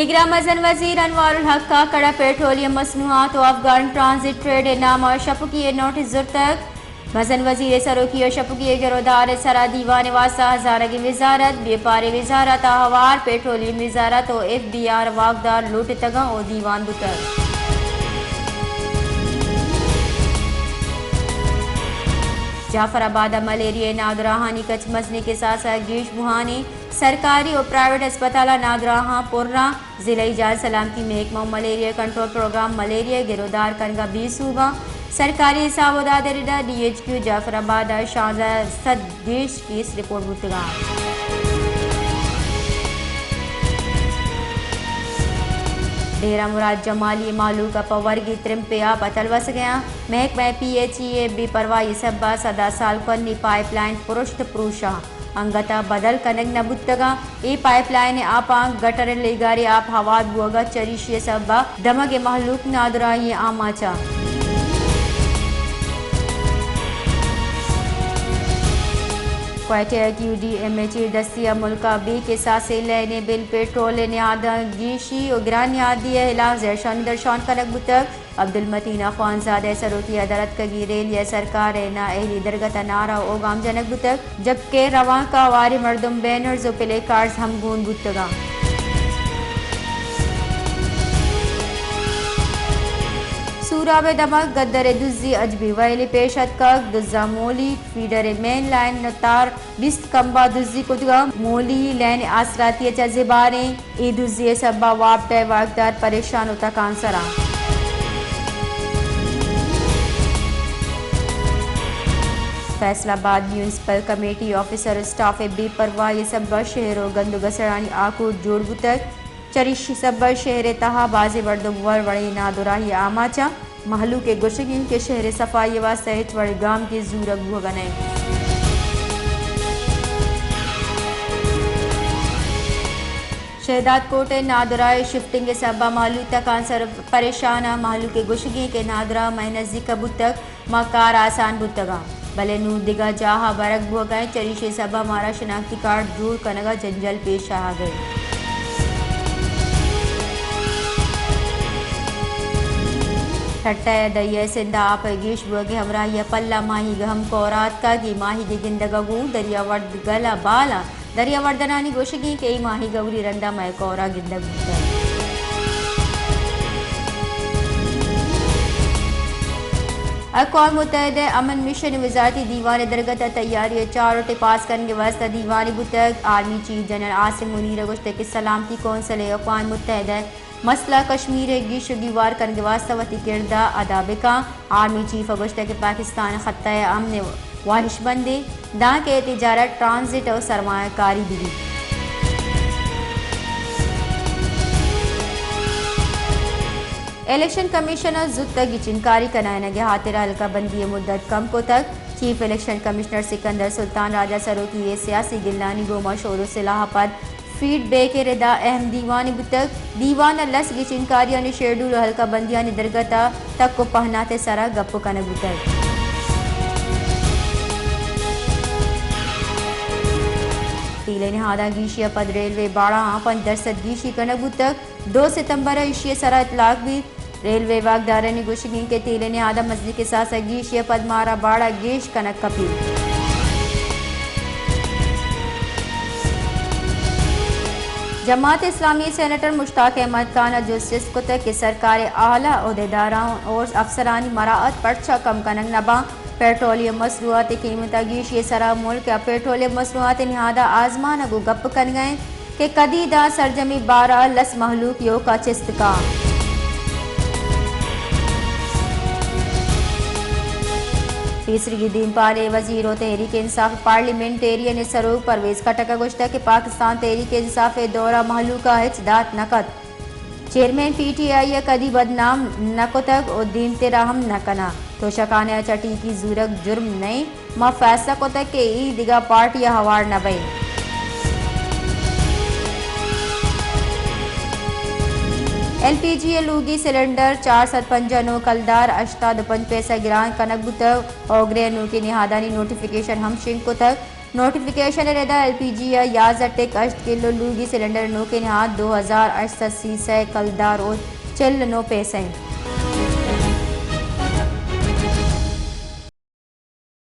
نگراں مزن وزیر انوار الحق کاکڑ ءَ پیٹرولیم مصنوعات ءُ افغان ٹرانزٹ ٹریڈ ءِ نام ءَ شپکی ءِ نوٹس زرتگ۔ مزن وزیر ءِ سروکی ءَ شپکی ءِ گرودار ءِ سرا دیوان ءِ واستہ ہزانگی وزارت، بیپاری وزارت ءَ ہوار، پیٹرولیم وزارت ءُ ایف بی آر واکدار لوٹتگ اَنت ءُ دیوان بوتگ۔ جعفر آباد ءَ ملیریا ءِ نادراہانی کچ مزنیں کساس ءَ گیش بوہان اِنت۔ سرکاری ءُ پرائیویٹ ہسپتالاں نادراہاں پُر اَنت۔ ضلعی جان سلامتی محکمہ ءُ ملیریا کنٹرول پروگرام ملیریا ءِ گرودار کنگ ءَ بے سوب اَنت۔ سرکاری حساب ءُ داد ءِ ردا ڈی ایچ کیو جعفر آباد ءَ شانزدہ سد گیش کیس رپورٹ بوتگ اَنت۔ ڈیرہ مراد جمالی ءِ مہلوک ءَ پہ ورگی ترمپے آپ ءَ تلوسگ ءَ اَنت۔ محکمہ پی ایچ ای ءِ بے پرواہی ءِ سبب ءَ سدا سال کنی پائپ لائن پرشت پروش اَنت۔ انگت ءَ بدل کنگ نہ بوتگ اَنت۔ اے پائپ لائن ءِ آپاں گٹر ءِ لیگار ءِ آپ ہوار بوگ ءَ، چریشی ءِ سبب ءَ دمگ ءِ مہلوک نادراہی ءِ آماچ اَنت۔ کوئٹہ ءَ کیو ڈی ایم ءِ چیر دستی ءَ ملک ءَ بے کساسیں لین ءِ بل پیٹرول ءِ نہاداں گیشی ءُ گران نہادی ءِ ہلاپ زہرشانی درشان کنگ بوتگ۔ عبدالمتین اخوانزادہ ءِ سروکی ءَ دراتکگیں ریلی ءَ سرکار ءِ نااہلی درگت ءَ نعرہ ءُ اوگام جنگ بوتگ، جبکہ روانک ءَ ہواریں مردم بینرز ءُ پلے کارڈز ہم گون بوتگ اَنت۔ سوراب ءِ دمگ گدر ءِ دزی عجبیں وئیلے پیش اتکگ، دزاں مولی فیڈر ءِ مین لائن ءِ تار بیست کمبا دزی کتگ اَنت۔ مولی لین آسراتی ءَ چہ زباریں۔ اے دزی ءِ سبب ءَ وابڈا ءِ واکدار پریشان ءُ تکانسر اَنت۔ فیصل آباد میونسپل کمیٹی آفیسر ءُ اسٹاف ءِ بے پرواہی ءِ سبب ءَ شہر ءَ گند ءُ گسڑانی آکوٹ جوڑ بوتگ۔ چریشی ءِ سبب ءَ شہر ءِ تہا بازیں مردم وڑ وڑیں نادراہی ءِ آماچ اَنت۔ مہلوک ءِ گوشگ اِنت کہ شہر ءِ صفائی ءِ واستہ ہچ وڑیں گامگیج زورگ بوہگ ءَ نہ اِنت۔ شہداد کوٹ ءِ نادراہ ءِ شفٹنگ ءِ سبب ءَ مہلوک تکانسر پریشان اَنت۔ مہلوک ءِ گوشگ اِنت کہ نادراہ مئے نزیک ءَ بوتگ، ما کار آسان بوتگ اَنت، بلے نوں دگہ جاہ ءَ برگ بوہگ ءَ اِنت، چریشی ءِ سبب ءَ مارا شناختی کارڈ جوڑ کنگ ءَ جنجال پیش آہگ ءَ اِنت۔ ٹھٹہ ءِ دئی ءَ سندھ ءَ آپ ءِ گیش بوگ ءِ ہمراہی ءَ پلہ ماہیگ ہم کور ءَ اتکگ۔ اے ماہیگ ءِ گندگ ءَ گوں دریا ورد گل ءَ بال اَنت۔ دریا وردنانی گوشگ اِنت کہ اے ماہیگ اولی رند ءَ مئے کور ءَ گندگ بوتگ۔ اقوام متحدہ ءِ امن مشن ءِ وزارتی دیوان ءِ درگت ءَ تیاری ءِ چارٹ ءِ پاس کنگ ءِ واستہ دیوانے بوتگ۔ آرمی چیف جنرل عاصم منیر ءَ گوشتگ کہ سلامتی کونسل ءِ اقوام متحدہ ءِ مسئلہ کشمیر ءِ گیش ءُ گیوار کنگ ءِ واستہ وتی کرد ءَ ادا بہ کن۔ آرمی چیف ءَ گوشتگ کہ پاکستان خطہ ءِ امن ءِ واہشمندے، دانکہ اے تجارت، ٹرانزٹ ءُ سرمایہ کاری بہ بیت۔ الیکشن کمیشن ءَ زوت ءَ گچینکاری کنائینگ ءِ ہاترا حلقہ بندی ءِ مدت کم کتگ۔ چیف الیکشن کمشنر سکندر سلطان راج ءِ سروکی ءَ سیاسی گلانی گوما شور ءُ سلاہ ءَ پد فیڈ بیک ءِ ردا اہم دیوانے بوتگ۔ دیوان ءَ لس گچینکاریانی شیڈول ءُ حلقہ بندیانی درگت ءَ تک ءُ پہنات ءِ سرا گپ کنگ بوتگ۔ تیل ءِ نہاداں گیشی ءَ پد ریلوے باڑاہاں پنچ درسد گیشی کنگ بوتگ۔ دو ستمبر ءَ ایشی ءِ سرا اطلاق بیت۔ ریلوے واکدارانی گوشگ اِنت کہ تیل ءِ نہاداں مزنیں کساس ءَ گیشی ءَ پد مارا باڑہ گیش کنگ کپیت۔ جماعت اسلامی ءِ سینیٹر مشتاق احمد خان ءَ جست چست کتگ کہ سرکار ءِ اعلی عہدیداراں ءُ افسرانی مراعات پرچا کم کنگ نہ باں۔ پیٹرولیم مصنوعات ءِ قیمت ءَ گیشی ءِ سرا ملک ءَ پیٹرولیم مصنوعات ءِ نہاد ءَ آزمانگ ءُ گپ کنگ ءَ اِنت کہ کدی داں سرجمیں بار ءَ لس مہلوک ایوک ءَ چست کاں۔ پیسریگیں دیمپان ءِ وزیر ءُ تحریک انصاف ءِ پارلیمنٹیرین ءِ سروک پرویز خٹک ءَ گوشتگ کہ پاکستان تحریک انصاف ءِ دور ءَ مہلوک ءَ ہچ دات نہ کت۔ چیئرمین پی ٹی آئی ءَ کدی بدنام نہ کتگ ءُ دیمتر ءَ ہم نہ کناں۔ توشکانے ءَ چہ ٹیکی زورگ جرم نہ اِنت۔ ما فیصلہ کتگ کہ اے دگہ پارٹی ءَ ہوار نہ بئیں۔ ایل پی جی ءِ لوگی سلنڈر چار سد پنجاہ نو کلدار ہشتاد ءُ پنچ پیسہ گران کنگ بوتگ۔ اوگرے ءَ نوکیں نہادانی نوٹیفکیشن ہم شنگ کتگ۔ نوٹیفکیشن ءِ ردا ایل پی جی ءِ یازدہ ٹک ہشت کلو لوگی سلنڈر ءِ نوکیں نہاد دو ہزار ہشت سد سی سئے کلدار ءُ چل نو پیسہ اِنت۔